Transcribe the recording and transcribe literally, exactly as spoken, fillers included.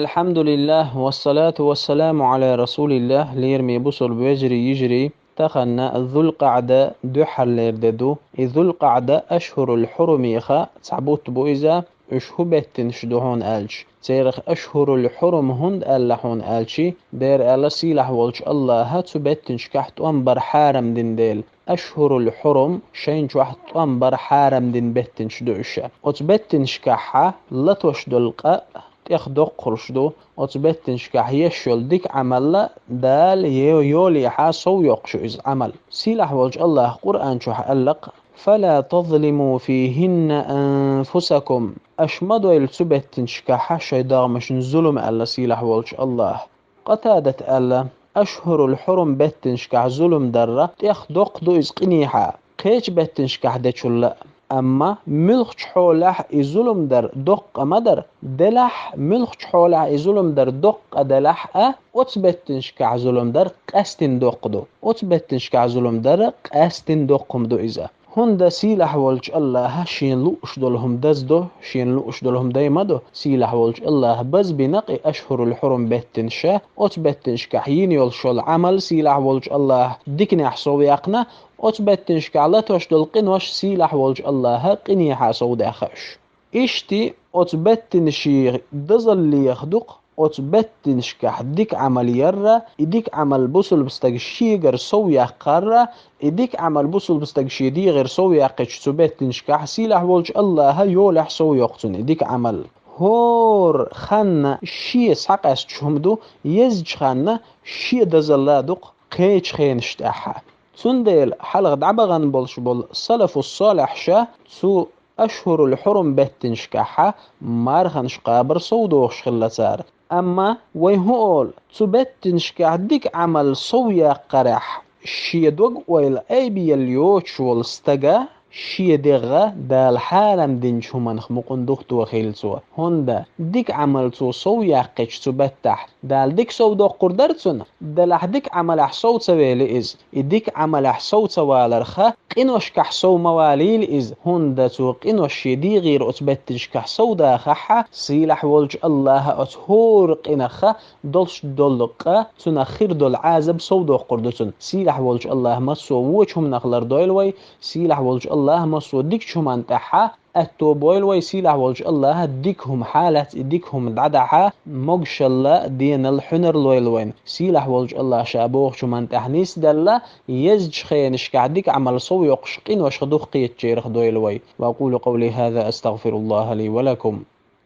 الحمد لله والصلاة والسلام على رسول الله. Лераме бусулба вежарий, йижарий, тахана Зулкъаъда дуьххьарлера де ду. И Зулкъаъда ашхурул хьурумех цхьа бутт бу иза. Уьш хӀун беттанаш ду хьуна аьлча, церах ашхурул хьурум хӀунда аьлла хьуна аьлча, дера аьлла сийлахь волчу Аллаха цу беттанашкахь тӀом бар хьарам дина дела. Ашхурул хьурум шайн чохь тӀом бар хьарам дина беттанаш ду уьш. Оцу беттанашкахь латош долу къа тӀех доккхуш ду, оцу беттанашкахь еш йолу дика Ӏамал а Дала е-, йолехьа сов йоккхуш ю иза Ӏамал. Сийлахь волчу Аллаха Къуръан чохь аьлла-кх: «Фала тазлиму фихинна анфусакум». Аша ма дойла цу беттанашкахь шайн догӀмашна зулам, аьлла сийлахь волчу Аллаха. Къатадат аьлла: «Ашхурул хьурум беттанашкахь зулам дарра тӀех доккха ду иза къинехьа, кхечу беттанашкахь дечул а. Амма муьлххачу хьолехь и зулам дар доккха ма дара, делахь, муьлххачу хьолехь и зулам дар доккха делахь а, оцу беттанашкахь зулам дар къаьстина доккха ду. Оцу беттанашкахь зулам дар къаьстина доккха хӀума ду иза». ХӀунда сийлахь волчу Аллаха шена лууш долу хӀума даздо, шена лууш долу хӀума дай ма до. Сийлахь волчу Аллаха базбина-кх и ашхурул хьурум беттанаш, оцу беттанашкахь йина йолуш йолу Ӏамал сийлахь волчу Аллаха диканехь сов яьккхина, оцу беттанашкахь латош долу къинош сийлахь волчу Аллаха къинехьа сов даьккхина уьш. Иштта оцу беттанашийн дозаллех ду-кх оцу беттанашкахь дика Ӏамал ярра, и дика Ӏамал бусулба стаг шегара сов яккхарра, и дика Ӏамал бусулба стаг шен дегӀера сов яьккхича цу беттанашкахь сийлахь волчу Аллаха йолехь сов йоккху цунна и дика Ӏамал. ХӀора ханна шен схьакъаьсташ хӀума ду, езачу ханна шен дозалла ду-кх кхечу хенаш тӀехь. Цундела хьалха дӀабахана болуш болу салафус-солихьаша цу ашхурул хьурум беттанашкахь марханаш кхабар сов дохуш хилла цара. Амма вай хӀун олу, цу беттанашкахь дика Ӏамал сов яккхарехь, шен дог-ойла айбелла йоцуш волу стага шен дегӀ Дала хьарам динчу хӀуманах мукъана духадохийла цо. ХӀунда дика Ӏамал цо сов яьккхича цу баттахь, Дала дика сов доккхур дара цунна, делахь дика Ӏамалехь сов ца вели иза. И дика Ӏамалехь сов ца валарха, къиношкахь сов ма валийла иза, хӀунда цо къинош шен дегӀера оцу беттанашкахь сов дахахь, сийлахь волчу Аллаха оцу хӀора къинах долуш долу къа, цунах хир долу Ӏазаб сов доккхур ду цунна. Сийлахь волчу Аллаха массо а вочу хӀуманах лардойла вай, сийлахь волчу Аллаха массо а дикачу хӀуманна тӀехь аьтто бойла вай, сийлахь волчу Аллаха дика хӀума хьалац, и дика хӀума дӀадахьа, могушалла, денал, хьуьнар лойла вайна. Сийлахь волчу Аллаха ша бохучу хӀуманна тӀехь нисделла, езачу хенашкахь дика Ӏамал сов йоккхуш, къиношха дукха кхетачерах дойла вай. وأقول قولي هذا أستغفر الله لي ولكم.